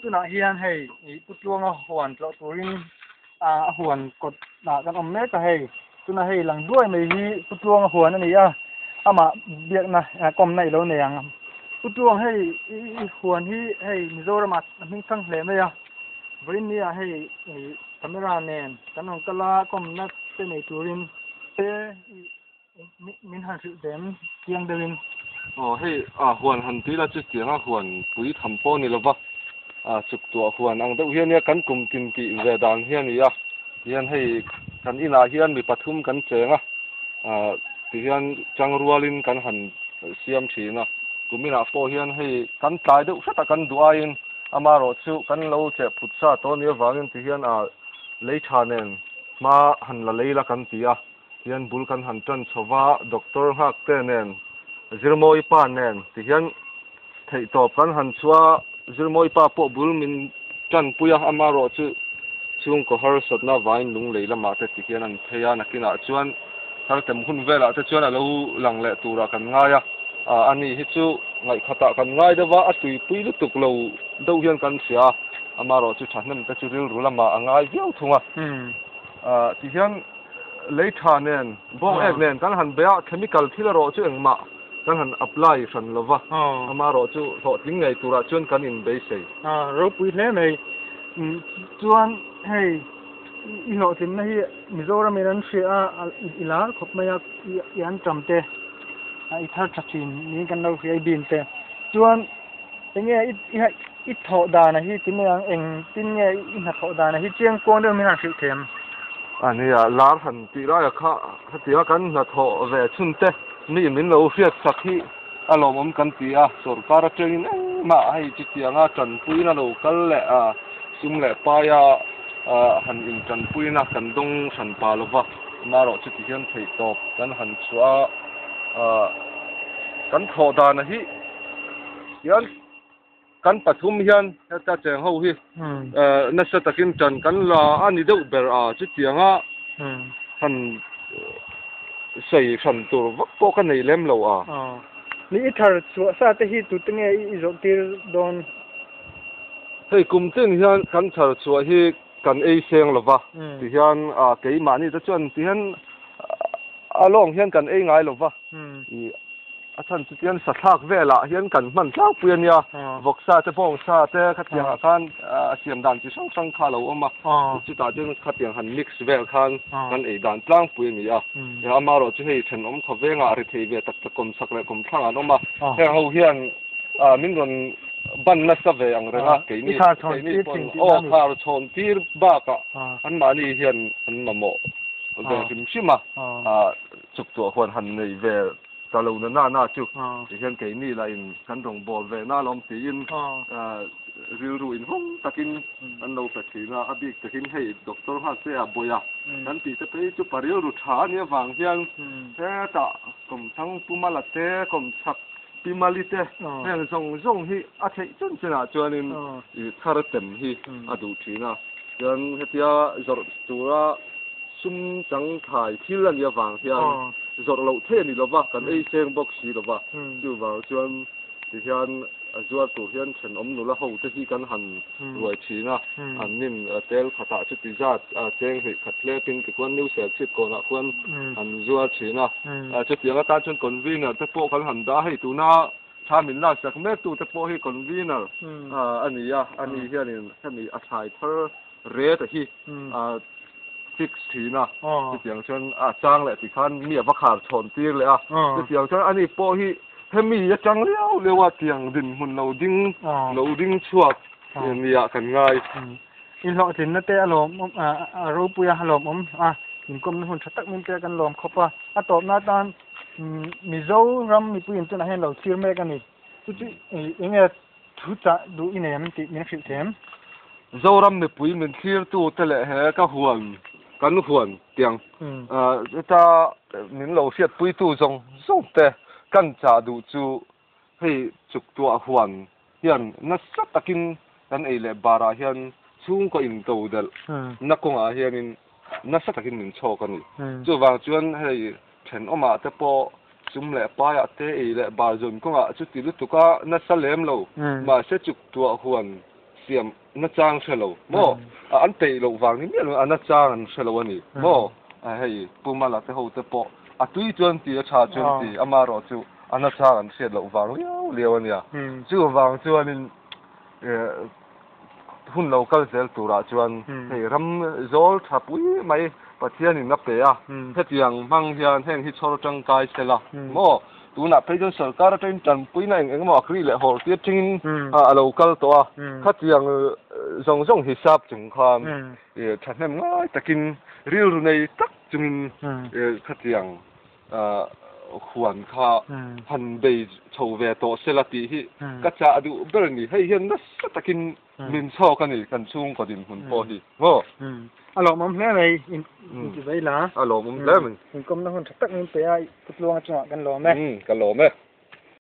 Tunah hian hei ih Pu Tluanga huan tlawh turin a huan kawt ah kan awm mek a hei tunah hei lang duai mai hi Pu Tluanga huan a ni a amah biakna kawmna i lo nei ang Pu Tluang hei i huan hi hei Mizoram ah a hming thang hle mai a vawiin ni ah hei ih camera nen kan rawn kal a kawmna te nei turin te Min han hrilh ve chiang deuhin. Aw hei a huan han tih la chu tianga huan pui tham pawh a ni lova, a chuk tuah huan ang deuh hi a nia kan kum tin tih ve dan hi a ni a, tihian hei kan inah hian mi pathum kan cheng a, ah tihian changrualin kan han siam thin a, kum inah pawh hian hei kan tlai deuh hret a kan duh aiin amaherawhchu kan lo cheh phut sa tawh a nih avangin tihian ah lei tha nen hma han la lei la kan ti a. Hian bul kan han tan chho va, Doctor Nghakte nen, Zirmawi pa nen ti hian theihtawp kan han chhuah a, Zirmawi pa pawh bul min tanpui a, amaherawh chu chhungkaw harsatna vain lunglei lamah te ti hian an phei a, nakinah chuan thartem hun velah te chuan a lo lang leh turah kan ngai a, ani hi chu ngaihkhatah kan ngai deuh va, a tuipui lutuk lo deuh hian kan hria a, amaherawh chu thahnem te chu rilru lamah a ngai viau thung a, ti hian. Lei tha nen, bawng ek nen kan han bei a, chemical thil erawh chu engmah kan han apply hran lo va, amaherawh chu hlawhtling ngei turah chuan kan inbeisei. Ropui hle mai. Chuan hei i hlawhtlinna hi Mizoram in an hria a, i lar khawp mai a, i an tam te, i thar tha thin niin kan lo hria i bin te. Chuan enge i thawh dana hi ti mai ang, engtin nge i hnathawh dana hi chiang kuang deuh min han hrilh thei ang? A nia, lar han tih laia kha hetianga kan hnathawh ve chhun te mi min lo hriat sak hi a lawmawm kan ti a, sorkar atangin engmah hei chutianga tanpuina lo kal leh a sum leh paia han intanpuina kan dawng hran pa lova, amaherawh chuti hian theihtawp kan han chhuah a, kan thawh dana hi. Hian kan pathum hian heta cheng ho hi nasa takin tan kan la a ni deuh ber a, chutianga han sawi hran tur vak pawh ka nei lem lo a. Ni i thar chhuah sa te hi tute nge i zawh tir dawn? Hei kum tin hian kan thar chhuah hi kan ei seng lo va, tihian keimahni te chuan tihian a lawng hian kan ei ngai lo va. A chhan chu tian sathlak velah hian kan hman tlangpui a nia, vawksa te bawngsa te khatiangah khan a siam dan chi hrang hrang kha a lo awm a, chutah chuan khatiang han mix vel khan kan ei dan tlangpui a ni a. Amaherawh chu hei thenawm khawvengah ri thei ve tak tak kawmchhak leh kawmthlang an awm a, heng ho hian min rawn ban nasa ve ang reng a, keini keini pawn aw khar chhawn tir bakah anmahni hian an mamawh ve hrim hrim a, chuk tuah huan han nei ve ta lo na na na chu tihian keini lah in kan rawn bawl ve na lawm tiin rilru in hawng takin an lo pe thin a, a bik takin hei doctor nghal che a bawih a kan tih te phei chu pa rilru tha a nih avang hian hetah kawmthlang Pumala te kawmchhak Pimali te heng zawng zawng hi a theih chen chenah chuanin thar tem hi a duh thin a, chuan hetia zawrh tura sum chang thlai thil a nih avang hian zawrh loh theih a ni lova, kan ei seng bawk si lova, chuvang chuan tihian a zuar tur hian thenawm nula ho te hi kan han ruai thin a, an nin tel khatah chuti zat cheng hnih khat hlepin tikhuan New Serchhip kawnah khuan an zuar thin a, chutiang atan chuan convener te pawh kan han dah a, hei tuna thla min laksak mek tu te pawh hi convener a ni a, ani hianin hemi a thlai thar Red a hi a fix thin a, chutiang chuan a chang leh tikhan mi a va khar chhawn tir leh a, chutiang chuan ani pawh hi hemi atang liau liau a tiang dinhmun lo ding lo ding chhuak nia kan ngai. Inhlawhtlinna te a lawmawm a ropui a, a lawmawm a, inkawmna hun tha tak min pek an lawm khawp a, a tawpna atan Mizoram mipuiin tunah hian lo thlir mek a ni. Chu chu eng nge Thu chah duh i nei em tih min hrilh thei em? Zoram mipui min thlirtute leh he ka huan, kan huan tiang heta min lo hriatpuitu zawng zawng te kan chah duh chu hei chuktuah huan hian nasa takin kan ei leh barah hian chhungkaw into delh na kawngah hianin nasa takin min chhawk a ni. Chuvang chuan hei Thenawmah te pawh sum leh paiah te ei leh bar zawn kawngah chuti lutuk a nasa lem lo. Mahse chuk tuah huan siam nachang hre lo maw an peih loh vang ni miah lo a nachang an hre lo a ni maw hei Pu Mala te ho te pawh a tui chuan ti a tha chuan ti amaherawh chu a nachang an hriat loh vang liau liau a nia chuvang chuanin hun lo kal zel turah chuan hei ram zawl tha pui mai Pathianin a pe a hetiang hmang hian heng hi chhawr tangkai sela maw tunah phei chuan sorkar atangin tanpuina eng eng emaw a kri leh hawr tir thlengin a lo kal tawh a khatiang zawng zawng hisap chung khan thahnem ngai takin rilru nei tak chungin khatiang huan kha han bei chho ve tawh sela tih hi ka chah duh ber a ni. Hei hian nasa takin min chhawk a ni kan chhungkaw dinhmun pawh hi maw. A lawmawm hle mai in ti vei la. A lawmawm hle mai. Inkawmna hun tha tak min pe a Pu Tluanga chungah kan lawm e. Ka lawm e.